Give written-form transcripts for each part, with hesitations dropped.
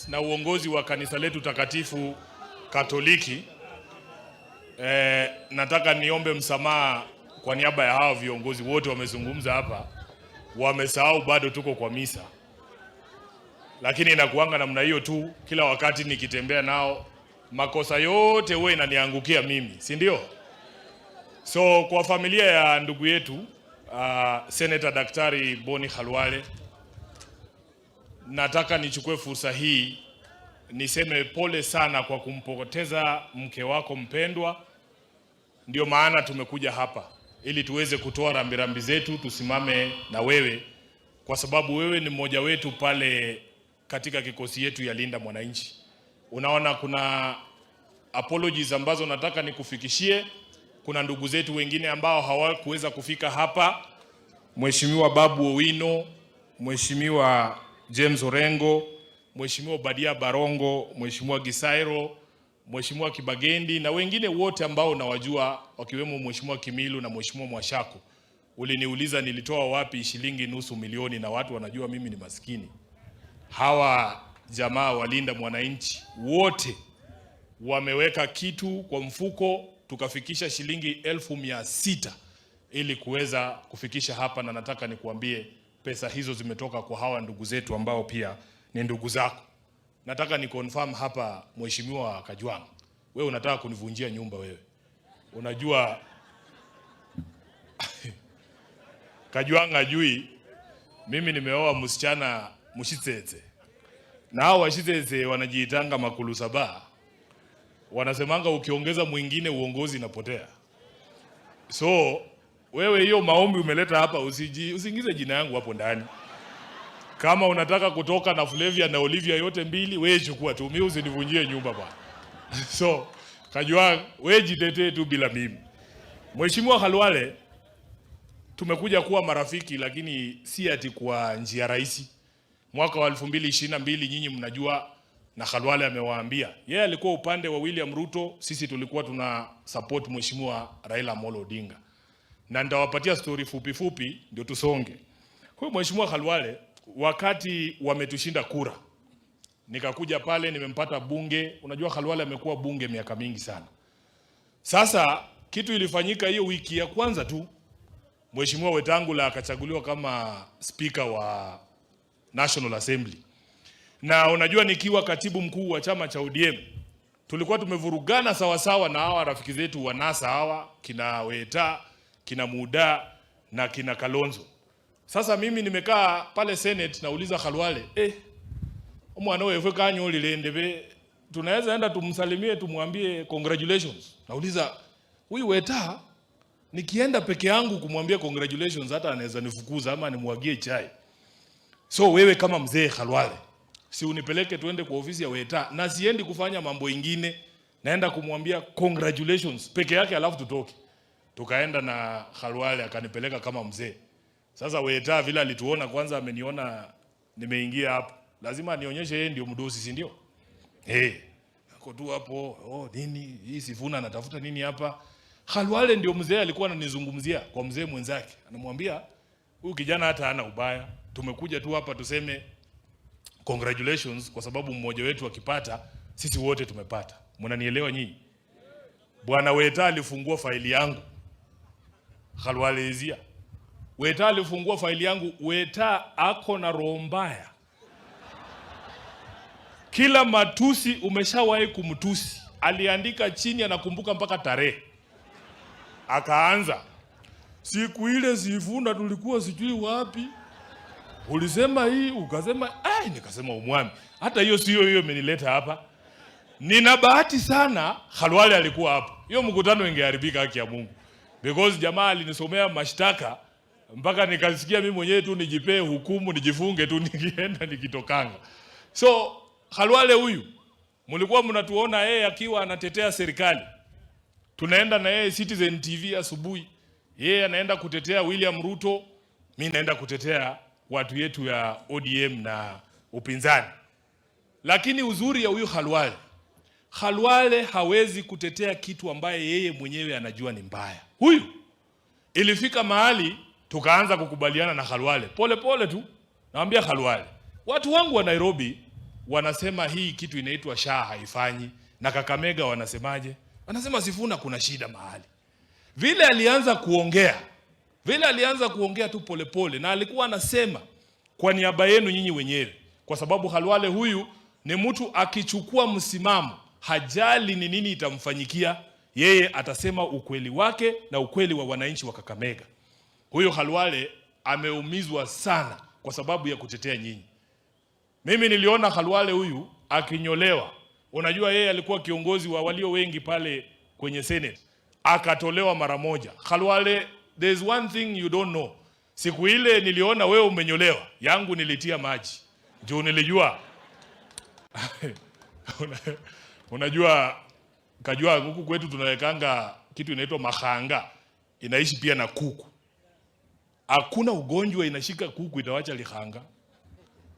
Na uongozi wa kanisa letu takatifu Katoliki, nataka niombe msamaha kwa niaba ya hawa viongozi wote wamezungumza hapa, wamesahau bado tuko kwa misa, lakini inakuanga namna hiyo tu. Kila wakati nikitembea nao, makosa yote huwa inaniangukia mimi, si ndio? So kwa familia ya ndugu yetu Senator Daktari Boni Khalwale, nataka nichukue fursa hii niseme pole sana kwa kumpoteza mke wako mpendwa. Ndio maana tumekuja hapa ili tuweze kutoa rambirambi zetu, tusimame na wewe, kwa sababu wewe ni mmoja wetu pale katika kikosi yetu ya Linda Mwananchi. Unaona kuna apologies ambazo nataka nikufikishie. Kuna ndugu zetu wengine ambao hawakuweza kufika hapa, Mheshimiwa Babu Owino, Mheshimiwa James Orengo, Mheshimiwa Obadia Barongo, Mheshimiwa Gisairo, Mheshimiwa Kibagendi na wengine wote ambao nawajua wakiwemo Mheshimiwa Kimilu na Mheshimiwa Mwashako. Uliniuliza nilitoa wapi shilingi 500,000 na watu wanajua mimi ni maskini. Hawa jamaa walinda mwananchi wote wameweka kitu kwa mfuko, tukafikisha shilingi 600,000 ili kuweza kufikisha hapa, na nataka nikuambie pesa hizo zimetoka kwa hawa ndugu zetu ambao pia ni ndugu zako. Nataka ni confirm hapa, Mheshimiwa Kajwang', wewe unataka kunivunjia nyumba wewe. Unajua Kajwang' ajui mimi nimeoa msichana Mshitsetse, na hao Washitsetse wanajiitanga makulu saba, wanasemanga ukiongeza mwingine uongozi inapotea. So wewe hiyo maombi umeleta hapa, usiingize jina yangu hapo ndani. Kama unataka kutoka na Flavia na Olivia yote mbili, wewe chukua tu, mimi usinivunjie nyumba bwana. So Kajwang', wewe jitetee tu bila mimi. Mheshimiwa Khalwale, tumekuja kuwa marafiki, lakini si ati kwa njia rahisi. Mwaka wa 2022 nyinyi mnajua, na Khalwale amewaambia yeye alikuwa upande wa William Ruto, sisi tulikuwa tuna support Mheshimiwa Raila Amolo Odinga, na nitawapatia story fupi fupi ndio tusonge. Huyu Mheshimiwa Khalwale wakati wametushinda kura, nikakuja pale nimempata bunge. Unajua Khalwale amekuwa bunge miaka mingi sana. Sasa kitu ilifanyika hiyo wiki ya kwanza tu, Mheshimiwa Wetangula akachaguliwa kama speaker wa National Assembly. Na unajua nikiwa katibu mkuu wa chama cha ODM tulikuwa tumevurugana sawasawa na hawa rafiki zetu wa NASA hawa kina Weta, kina Muda na kina Kalonzo. Sasa mimi nimekaa pale Senate nauliza Khalwale, mwana wewe kanyolile ndebe tunaweza enda tumsalimie tumwambie congratulations. Nauliza huyu Weta nikienda peke yangu kumwambia congratulations hata anaweza nifukuza ama nimwagie chai. So wewe kama mzee Khalwale, si unipeleke tuende kwa ofisi ya Weta, na siendi kufanya mambo ingine, naenda kumwambia congratulations peke yake alafu tutoke. Tukaenda na Khalwale akanipeleka kama mzee. Sasa Weta vile alituona kwanza, ameniona nimeingia hapo, lazima anionyeshe yeye ndio mdosi, si ndio? Ako tu hapo, oh, nini hii Sifuna anatafuta nini hapa? Khalwale ndio mzee alikuwa ananizungumzia kwa mzee mwenzake, anamwambia huyu kijana hata hana ubaya, tumekuja tu hapa tuseme congratulations kwa sababu mmoja wetu akipata, sisi wote tumepata. Mnanielewa nyinyi? Bwana Weta alifungua faili yangu. Khalwalezia. Weta alifungua faili yangu. Weta ako na roho mbaya. Kila matusi umeshawahi kumtusi, aliandika chini, anakumbuka mpaka tarehe. Akaanza, siku ile Sifuna tulikuwa sijui wapi, ulisema hii ukasema ai, nikasema umwami, hata hiyo sio hiyo imenileta hapa. Nina bahati sana Khalwale alikuwa hapo, hiyo mkutano ingeharibika, haki ya Mungu, because jamaa alinisomea mashtaka mpaka nikasikia mimi mwenyewe tu nijipee hukumu, nijifunge tu nikienda nikitokanga. So Khalwale huyu mlikuwa mnatuona yeye akiwa anatetea serikali, tunaenda na yeye Citizen TV asubuhi, yeye anaenda kutetea William Ruto, mimi naenda kutetea watu yetu ya ODM na upinzani. Lakini uzuri ya huyu Khalwale, Khalwale hawezi kutetea kitu ambaye yeye mwenyewe anajua ni mbaya. Huyu ilifika mahali tukaanza kukubaliana na Khalwale pole pole tu. Naambia Khalwale, watu wangu wa Nairobi Wanasema hii kitu inaitwa SHA haifanyi, na Kakamega wanasemaje? Wanasema Sifuna kuna shida mahali. Vile alianza kuongea, vile alianza kuongea tu polepole, na alikuwa anasema kwa niaba yenu nyinyi wenyewe, kwa sababu Khalwale huyu ni mtu akichukua msimamo, hajali ni nini itamfanyikia, yeye atasema ukweli wake na ukweli wa wananchi wa Kakamega. Huyu Khalwale ameumizwa sana kwa sababu ya kutetea nyinyi. Mimi niliona Khalwale huyu akinyolewa. Unajua yeye alikuwa kiongozi wa walio wengi pale kwenye Senate, akatolewa mara moja. Khalwale, there's one thing you don't know. Siku ile niliona wewe umenyolewa, yangu nilitia maji juu nilijua unajua kajua huku kwetu tunawekanga kitu inaitwa mahanga, inaishi pia na kuku. Hakuna ugonjwa inashika kuku itawacha lihanga.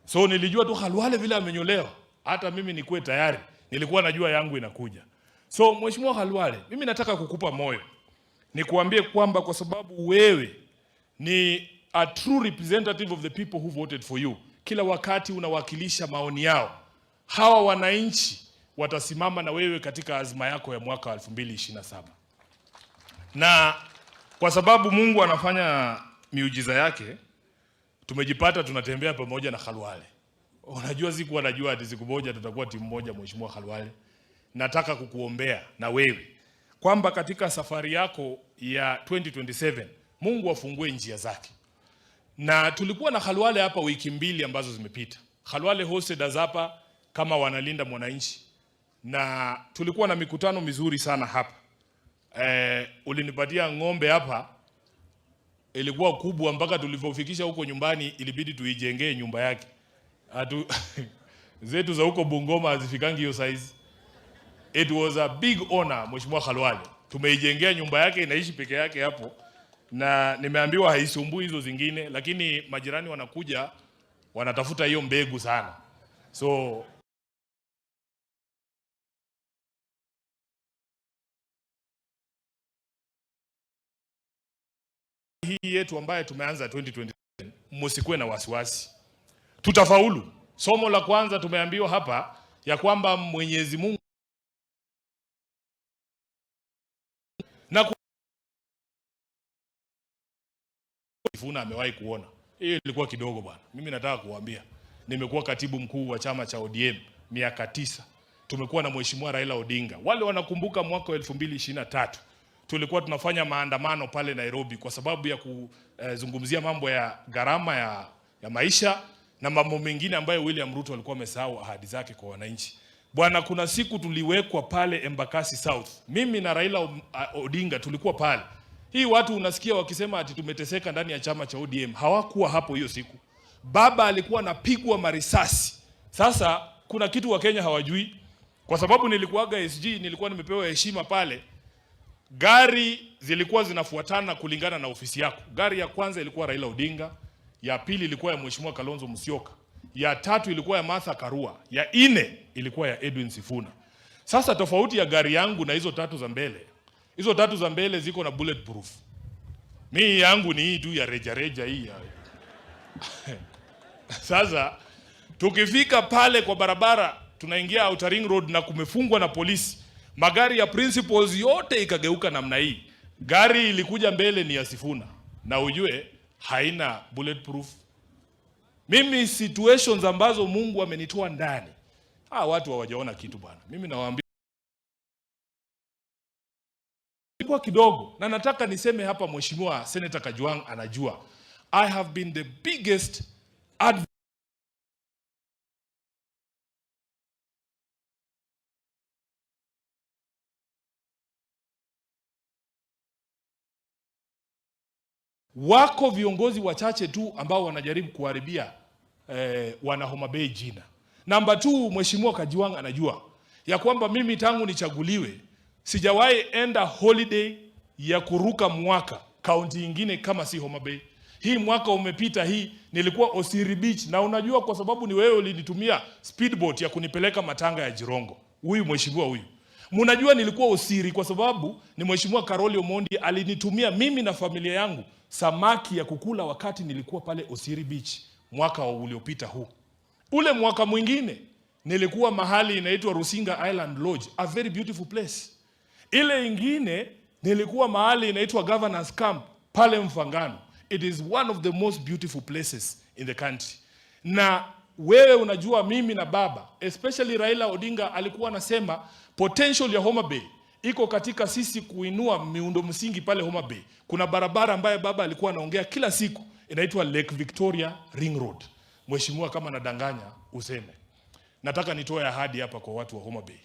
So nilijua tu Khalwale vile amenyolewa, hata mimi nikuwe tayari, nilikuwa najua yangu inakuja. So Mheshimiwa Khalwale, mimi nataka kukupa moyo, nikuambie kwamba kwa sababu wewe ni a true representative of the people who voted for you, kila wakati unawakilisha maoni yao. Hawa wananchi watasimama na wewe katika azma yako ya mwaka wa 2027. Na kwa sababu Mungu anafanya miujiza yake, tumejipata tunatembea pamoja na Khalwale. Unajua, sikuwa najua ati siku moja tutakuwa timu moja, Mheshimiwa Khalwale. Nataka kukuombea na wewe kwamba katika safari yako ya 2027 Mungu afungue njia zake. Na tulikuwa na Khalwale hapa wiki mbili ambazo zimepita. Khalwale hosted us hapa kama wanalinda mwananchi, na tulikuwa na mikutano mizuri sana hapa. Ulinipatia ng'ombe hapa, ilikuwa kubwa mpaka tulivyofikisha huko nyumbani ilibidi tuijengee nyumba yake. Atu, zetu za huko Bungoma hazifikangi hiyo size. It was a big honor, Mheshimiwa Khalwale. Tumeijengea nyumba yake, inaishi peke yake hapo, na nimeambiwa haisumbui hizo zingine, lakini majirani wanakuja wanatafuta hiyo mbegu sana, so hii yetu ambaye tumeanza 2027, msikuwe na wasiwasi, tutafaulu. Somo la kwanza tumeambiwa hapa ya kwamba Mwenyezi Mungu na Sifuna amewahi kuona hiyo ilikuwa kidogo bwana. Mimi nataka kuwaambia, nimekuwa katibu mkuu wa chama cha ODM miaka 9. Tumekuwa na Mheshimiwa Raila Odinga. Wale wanakumbuka mwaka wa 2023 tulikuwa tunafanya maandamano pale Nairobi kwa sababu ya kuzungumzia mambo ya gharama ya maisha na mambo mengine ambayo William Ruto alikuwa amesahau ahadi zake kwa wananchi. Bwana, kuna siku tuliwekwa pale Embakasi South, mimi na Raila Odinga tulikuwa pale. Hii watu unasikia wakisema ati tumeteseka ndani ya chama cha ODM, hawakuwa hapo hiyo siku. Baba alikuwa anapigwa marisasi. Sasa kuna kitu Wakenya hawajui, kwa sababu nilikuwaga SG, nilikuwa nimepewa heshima pale. Gari zilikuwa zinafuatana kulingana na ofisi yako. Gari ya kwanza ilikuwa Raila Odinga, ya pili ilikuwa ya Mheshimiwa Kalonzo Musyoka, ya tatu ilikuwa ya Martha Karua, ya nne ilikuwa ya Edwin Sifuna. Sasa tofauti ya gari yangu na hizo tatu za mbele, hizo tatu za mbele ziko na bulletproof. Mi yangu ni hii tu ya reja reja hii ya. Sasa tukifika pale kwa barabara tunaingia Outer Ring Road na kumefungwa na polisi, magari ya principals yote ikageuka namna hii. Gari ilikuja mbele ni ya Sifuna, na ujue haina bulletproof. Mimi situations ambazo Mungu amenitoa ndani, watu hawajaona kitu bwana. Mimi nawaambia kwa kidogo, na nataka niseme hapa, Mheshimiwa Senator Kajwang anajua I have been the biggest advocate Wako viongozi wachache tu ambao wanajaribu kuharibia wana Homa Bay jina. Namba 2, Mheshimiwa Kajwang anajua ya kwamba mimi tangu nichaguliwe sijawahi enda holiday ya kuruka mwaka kaunti nyingine kama si Homa Bay. Hii mwaka umepita hii nilikuwa Osiri Beach, na unajua kwa sababu ni wewe ulinitumia speedboat ya kunipeleka matanga ya Jirongo. Huyu mheshimiwa huyu. Mnajua nilikuwa Osiri kwa sababu ni Mheshimiwa Karoli Omondi alinitumia mimi na familia yangu samaki ya kukula wakati nilikuwa pale Osiri Beach mwaka uliopita huu. Ule mwaka mwingine Nilikuwa mahali inaitwa Rusinga Island Lodge, a very beautiful place. Ile ingine nilikuwa mahali inaitwa Governors Camp pale Mfangano. It is one of the most beautiful places in the country. Na wewe unajua mimi na baba, especially Raila Odinga, alikuwa anasema potential ya Homa Bay iko katika sisi kuinua miundo msingi pale Homa Bay. Kuna barabara ambayo baba alikuwa anaongea kila siku inaitwa Lake Victoria Ring Road. Mheshimiwa, kama nadanganya useme. Nataka nitoe ahadi hapa kwa watu wa Homa Bay.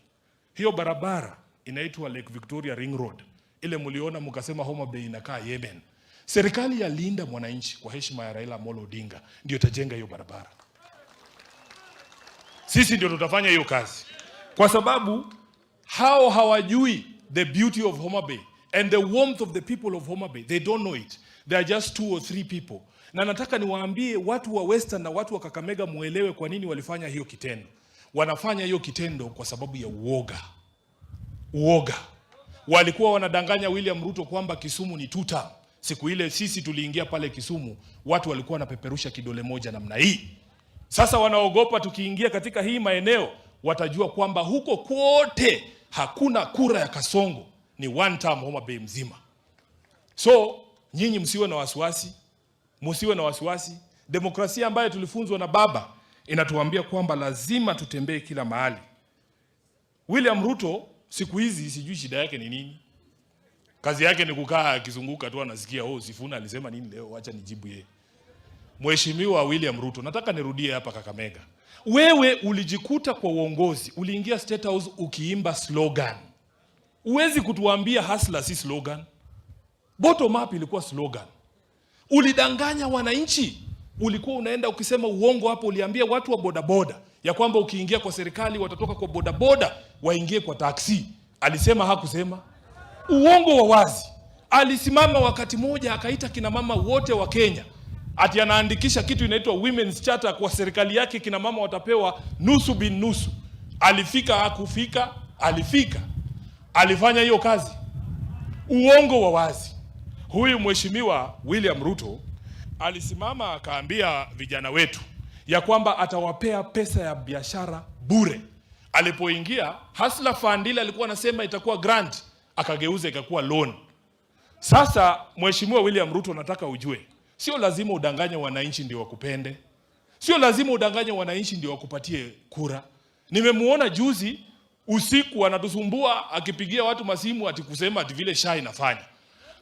Hiyo barabara inaitwa Lake Victoria Ring Road, ile mliona mkasema Homa Bay inakaa Yemen. Serikali ya Linda Mwananchi kwa heshima ya Raila Amolo Odinga ndio itajenga hiyo barabara. Sisi ndio tutafanya hiyo kazi, kwa sababu hao hawajui the beauty of Homa Bay and the warmth of the people of Homa Bay. They don't know it. They are just two or three people. Na nataka niwaambie watu wa Western na watu wa Kakamega muelewe kwa nini walifanya hiyo kitendo. Wanafanya hiyo kitendo kwa sababu ya uoga. Uoga. Walikuwa wanadanganya William Ruto kwamba Kisumu ni two term. Siku ile sisi tuliingia pale Kisumu, watu walikuwa wanapeperusha kidole moja namna hii. Sasa wanaogopa tukiingia katika hii maeneo watajua kwamba huko kwote hakuna kura ya Kasongo, ni one term Homa Bay mzima. So nyinyi msiwe na wasiwasi, msiwe na wasiwasi. Demokrasia ambayo tulifunzwa na baba inatuambia kwamba lazima tutembee kila mahali. William Ruto siku hizi sijui shida yake ni nini. Kazi yake ni kukaa akizunguka tu, anasikia, "Oh, Sifuna alisema nini leo, acha nijibu yeye." Mheshimiwa William Ruto, nataka nirudie hapa Kakamega. Wewe ulijikuta kwa uongozi, uliingia State House ukiimba slogan. Huwezi kutuambia hustler si slogan. Bottom up ilikuwa slogan. Ulidanganya wananchi. Ulikuwa unaenda ukisema uongo hapo, uliambia watu wa bodaboda ya kwamba ukiingia kwa serikali watatoka kwa bodaboda waingie kwa taksi. Alisema hakusema? Uongo wa wazi. Alisimama wakati moja akaita kina mama wote wa Kenya ati anaandikisha kitu inaitwa Women's Charter kwa serikali yake, kina mama watapewa nusu bin nusu. Alifika hakufika? Alifika. Alifanya hiyo kazi. Uongo wa wazi. Huyu Mheshimiwa William Ruto alisimama akaambia vijana wetu ya kwamba atawapea pesa ya biashara bure. Alipoingia Hustler Fund ile alikuwa anasema itakuwa grant, akageuza ikakuwa loan. Sasa Mheshimiwa William Ruto, nataka ujue, sio lazima udanganye wananchi ndio wakupende, sio lazima udanganye wananchi ndio wakupatie kura. Nimemuona juzi usiku anatusumbua akipigia watu masimu ati kusema ati vile SHA inafanya.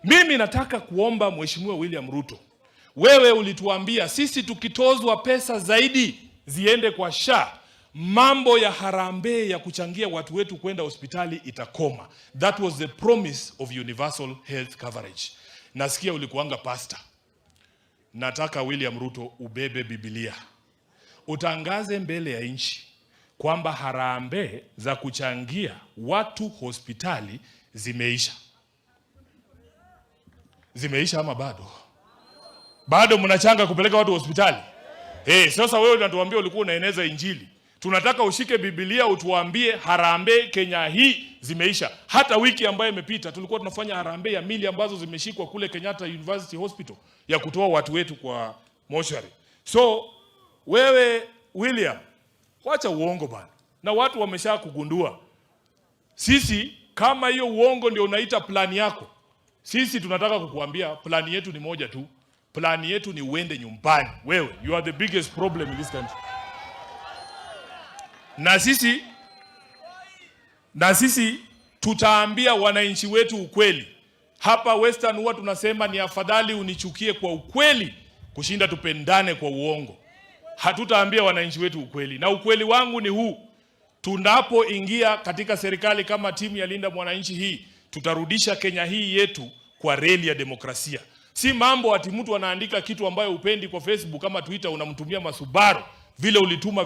Mimi nataka kuomba Mheshimiwa William Ruto, wewe ulituambia sisi tukitozwa pesa zaidi ziende kwa SHA, mambo ya harambee ya kuchangia watu wetu kwenda hospitali itakoma. That was the promise of universal health coverage. Nasikia ulikuanga pastor. Nataka William Ruto ubebe Biblia utangaze mbele ya nchi kwamba harambee za kuchangia watu hospitali zimeisha. Zimeisha ama bado? Bado mnachanga kupeleka watu hospitali? Hey, sasa wewe unatuambia ulikuwa unaeneza Injili. Tunataka ushike Biblia utuambie harambee Kenya hii zimeisha. Hata wiki ambayo imepita tulikuwa tunafanya harambee ya mili ambazo zimeshikwa kule Kenyatta University Hospital ya kutoa watu wetu kwa mochari. So wewe William, wacha uongo bana, na watu wamesha kugundua. Sisi kama hiyo uongo ndio unaita plani yako, sisi tunataka kukuambia plani yetu ni moja tu. Plani yetu ni uende nyumbani. Wewe, you are the biggest problem in this country. Na sisi tutaambia wananchi wetu ukweli. Hapa Western huwa tunasema ni afadhali unichukie kwa ukweli kushinda tupendane kwa uongo. Hatutaambia wananchi wetu ukweli, na ukweli wangu ni huu: tunapoingia katika serikali kama timu ya Linda Mwananchi hii, tutarudisha Kenya hii yetu kwa reli ya demokrasia. Si mambo ati mtu anaandika kitu ambayo upendi kwa Facebook kama Twitter, unamtumia masubaru vile ulituma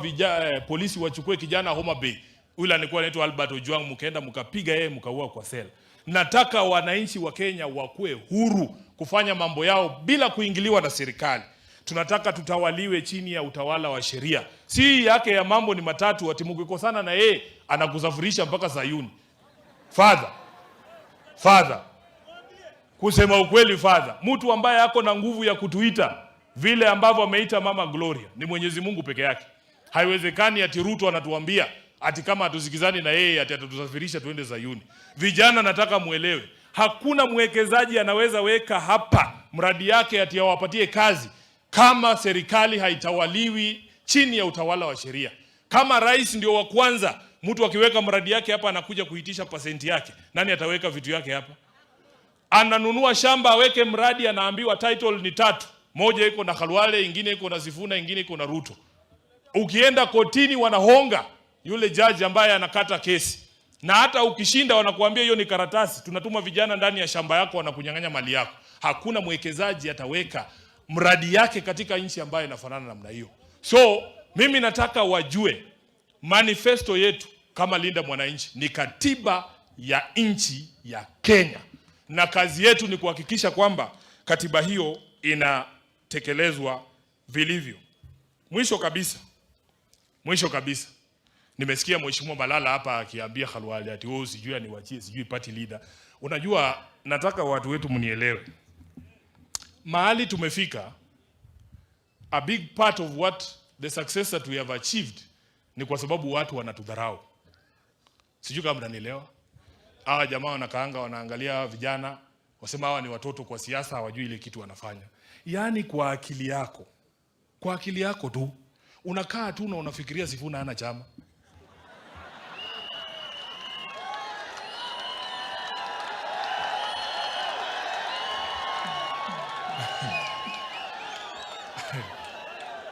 polisi wachukue kijana Homa Bay, yule alikuwa anaitwa Albert Ojwang, mkaenda mkapiga yeye mkaua kwa sela. Nataka wananchi wa Kenya wakuwe huru kufanya mambo yao bila kuingiliwa na serikali. Tunataka tutawaliwe chini ya utawala wa sheria, si yake ya mambo ni matatu, ati mkikosana na yeye anakusafirisha mpaka Sayuni. Father, father, kusema ukweli father, mtu ambaye ako na nguvu ya kutuita vile ambavyo ameita Mama Gloria ni Mwenyezi Mungu peke yake. Haiwezekani ati Ruto anatuambia ati kama hatusikizani na yeye ati atatusafirisha tuende Zayuni. Vijana, nataka muelewe, hakuna mwekezaji anaweza weka hapa mradi yake ati awapatie kazi kama serikali haitawaliwi chini ya utawala wa sheria. Kama rais ndio wa kwanza, mtu akiweka mradi yake hapa anakuja kuitisha pasenti yake, nani ataweka vitu yake hapa? Ananunua shamba aweke mradi, anaambiwa title ni tatu, moja iko na Khalwale, ingine iko na Sifuna, ingine iko na Ruto. Ukienda kotini wanahonga yule jaji ambaye anakata kesi, na hata ukishinda wanakuambia hiyo ni karatasi, tunatuma vijana ndani ya shamba yako, wanakunyang'anya mali yako. Hakuna mwekezaji ataweka mradi yake katika nchi ambayo inafanana namna hiyo. So mimi nataka wajue manifesto yetu kama Linda Mwananchi ni katiba ya nchi ya Kenya, na kazi yetu ni kuhakikisha kwamba katiba hiyo inatekelezwa vilivyo. Mwisho kabisa, nimesikia Mheshimiwa Malala hapa akiambia Khalwale ati wewe sijui aniwachie sijui party leader. Unajua, nataka watu wetu mnielewe, mahali tumefika, a big part of what the success that we have achieved ni kwa sababu watu wanatudharau. Sijui kama mnanielewa. Hawa jamaa wanakaanga wanaangalia hawa vijana, wasema hawa ni watoto kwa siasa, hawajui ile kitu wanafanya. Yaani kwa akili yako tu unakaa tu na unafikiria Sifuna hana chama.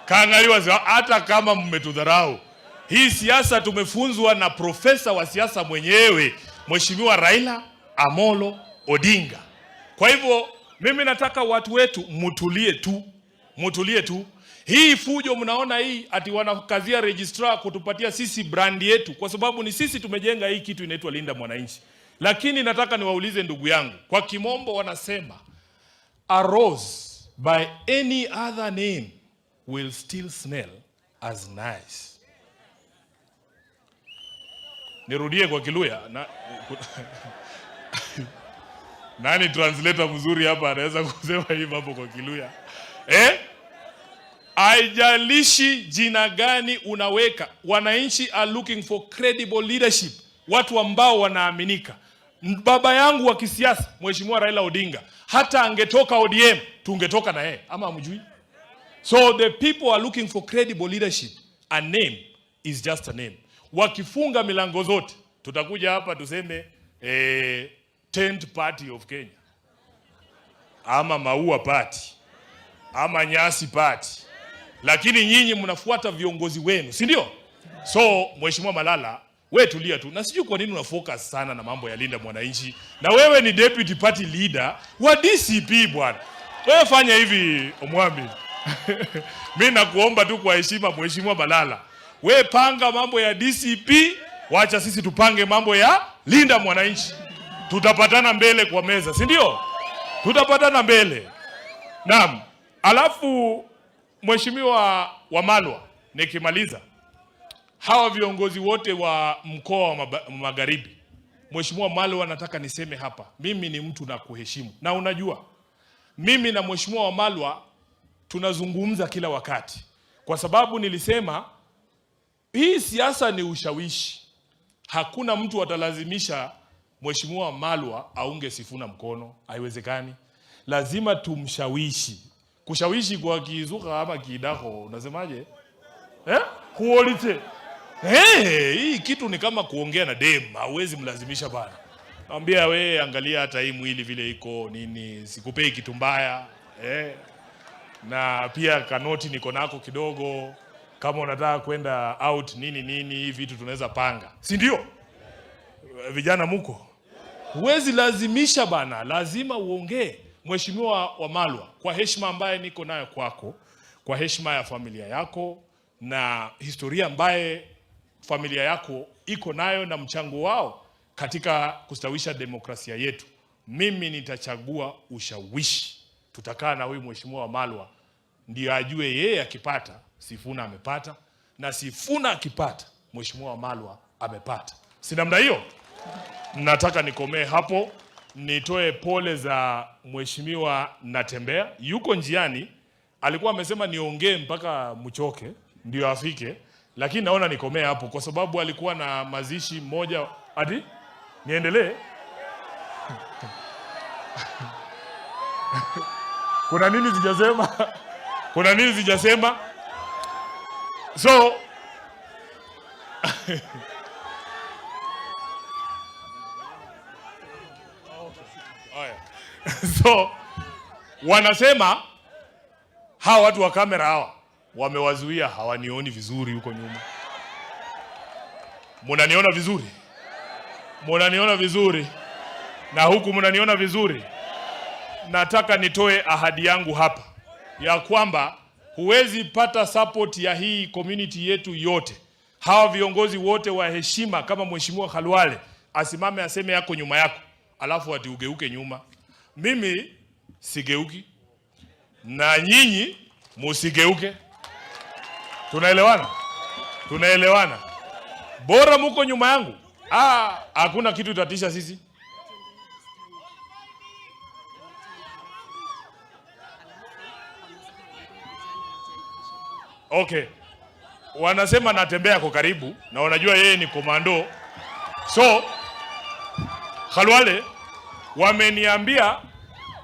Kaangaliwa, hata kama mmetudharau. Hii siasa tumefunzwa na profesa wa siasa mwenyewe, Mheshimiwa Raila Amolo Odinga. Kwa hivyo mimi nataka watu wetu mutulie tu, mutulie tu. Hii fujo mnaona hii ati wanakazia registrar kutupatia sisi brand yetu, kwa sababu ni sisi tumejenga hii kitu inaitwa Linda Mwananchi. Lakini nataka niwaulize ndugu yangu, kwa kimombo wanasema a rose by any other name will still smell as nice. Nirudie kwa Kiluya na, nani translator mzuri hapa anaweza kusema hii mambo kwa Kiluya, eh? Haijalishi jina gani unaweka, wananchi are looking for credible leadership, watu ambao wanaaminika. Baba yangu wa kisiasa Mheshimiwa Raila Odinga, hata angetoka ODM tungetoka na yeye, ama hamjui? So the people are looking for credible leadership. A name is just a name. Wakifunga milango zote, tutakuja hapa tuseme Tent Party of Kenya ama Maua Party ama Nyasi Party, lakini nyinyi mnafuata viongozi wenu, si ndio? So Mheshimiwa Malala, we tulia tu, na sijui kwa nini una focus sana na mambo ya Linda Mwananchi, na wewe ni deputy party leader wa DCP bwana. Wewe fanya hivi Omwami, mi nakuomba tu kwa heshima, Mheshimiwa Malala, we panga mambo ya DCP, wacha sisi tupange mambo ya Linda Mwananchi. Tutapatana mbele kwa meza, si ndio? Tutapatana mbele. Naam. Alafu Mheshimiwa Wamalwa, nikimaliza, hawa viongozi wote wa mkoa wa Magharibi, Mheshimiwa Malwa, nataka niseme hapa, mimi ni mtu na kuheshimu, na unajua mimi na Mheshimiwa Wamalwa tunazungumza kila wakati, kwa sababu nilisema hii siasa ni ushawishi. Hakuna mtu atalazimisha Mheshimiwa Malwa aunge Sifuna mkono, haiwezekani. Lazima tumshawishi. Kushawishi kwa Kizuka ama Kidako unasemaje? Eh? Kuolite. Hey, hii kitu ni kama kuongea na dem, hauwezi mlazimisha bana. Naambia we angalia hata hii mwili vile iko nini, sikupei kitu mbaya. Eh? Na pia kanoti niko nako kidogo, kama unataka kwenda out nini nini, hii vitu tunaweza panga, si ndio? Vijana muko, huwezi lazimisha bana, lazima uongee. Mheshimiwa Wamalwa, kwa heshima ambaye niko nayo kwako, kwa heshima ya familia yako na historia ambaye familia yako iko nayo na mchango wao katika kustawisha demokrasia yetu, mimi nitachagua ushawishi. Tutakaa na huyu Mheshimiwa Wamalwa ndio ajue yeye akipata Sifuna amepata, na Sifuna akipata Mheshimiwa Wamalwa amepata. Si namna hiyo? Nataka nikomee hapo, nitoe pole za Mheshimiwa Natembeya, yuko njiani, alikuwa amesema niongee mpaka mchoke ndio afike, Lakini naona nikomee hapo kwa sababu alikuwa na mazishi moja. Ati niendelee? Kuna nini sijasema? Kuna nini sijasema? So haya. So wanasema hawa watu wa kamera hawa wamewazuia, hawanioni vizuri huko nyuma. Munaniona vizuri? Munaniona vizuri? Na huku munaniona vizuri? Nataka nitoe ahadi yangu hapa ya kwamba huwezi pata support ya hii community yetu yote, hawa viongozi wote wa heshima kama Mheshimiwa Khalwale asimame aseme yako nyuma yako, alafu ati ugeuke nyuma. Mimi sigeuki na nyinyi musigeuke. Tunaelewana? Tunaelewana? Bora muko nyuma yangu, hakuna kitu itatisha sisi. Okay, wanasema natembea kwa karibu na wanajua yeye ni komando, so Khalwale wameniambia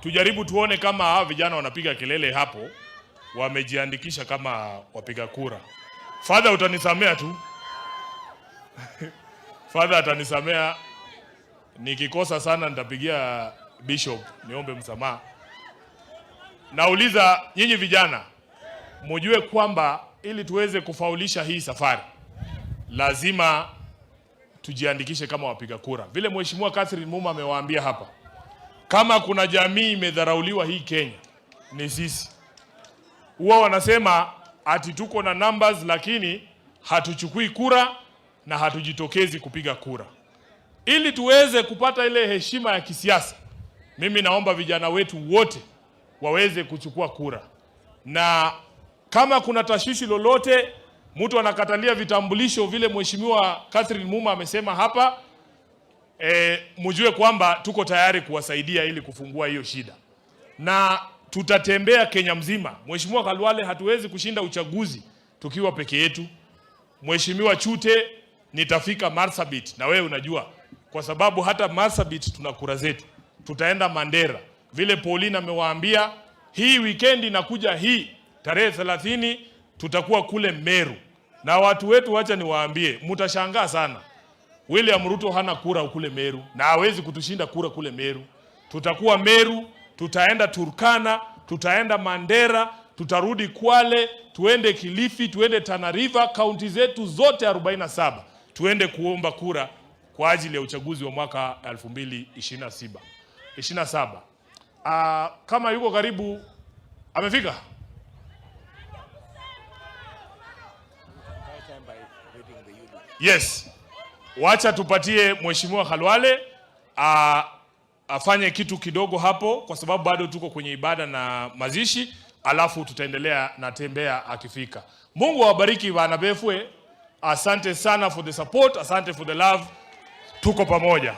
tujaribu tuone kama hawa vijana wanapiga kelele hapo wamejiandikisha kama wapiga kura. Father, utanisamea tu Father atanisamea nikikosa sana, nitapigia bishop niombe msamaha. Nauliza nyinyi vijana mujue kwamba ili tuweze kufaulisha hii safari lazima tujiandikishe kama wapiga kura. Vile Mheshimiwa Catherine Muma amewaambia hapa, kama kuna jamii imedharauliwa hii Kenya ni sisi. Huwa wanasema ati tuko na numbers lakini hatuchukui kura na hatujitokezi kupiga kura. Ili tuweze kupata ile heshima ya kisiasa, mimi naomba vijana wetu wote waweze kuchukua kura, na kama kuna tashwishi lolote, mtu anakatalia vitambulisho vile Mheshimiwa Catherine Muma amesema hapa, mjue kwamba tuko tayari kuwasaidia ili kufungua hiyo shida, na tutatembea Kenya mzima. Mheshimiwa Khalwale, hatuwezi kushinda uchaguzi tukiwa peke yetu. Mheshimiwa Chute, nitafika Marsabit na wewe unajua, kwa sababu hata Marsabit tuna kura zetu. Tutaenda Mandera vile Pauline amewaambia, hii weekend inakuja hii tarehe 30 tutakuwa kule Meru, na watu wetu, wacha niwaambie, mtashangaa sana. William Ruto hana kura kule Meru na hawezi kutushinda kura kule Meru. Tutakuwa Meru, tutaenda Turkana, tutaenda Mandera, tutarudi Kwale, tuende Kilifi, tuende Tana River, kaunti zetu zote 47 tuende kuomba kura kwa ajili ya uchaguzi wa mwaka 2027. 27. Kama yuko karibu amefika? Yes. Wacha tupatie Mheshimiwa Khalwale afanye kitu kidogo hapo kwa sababu bado tuko kwenye ibada na mazishi, alafu tutaendelea na tembea akifika. Mungu awabariki bana befwe. Asante sana for the support, asante for the love. Tuko pamoja.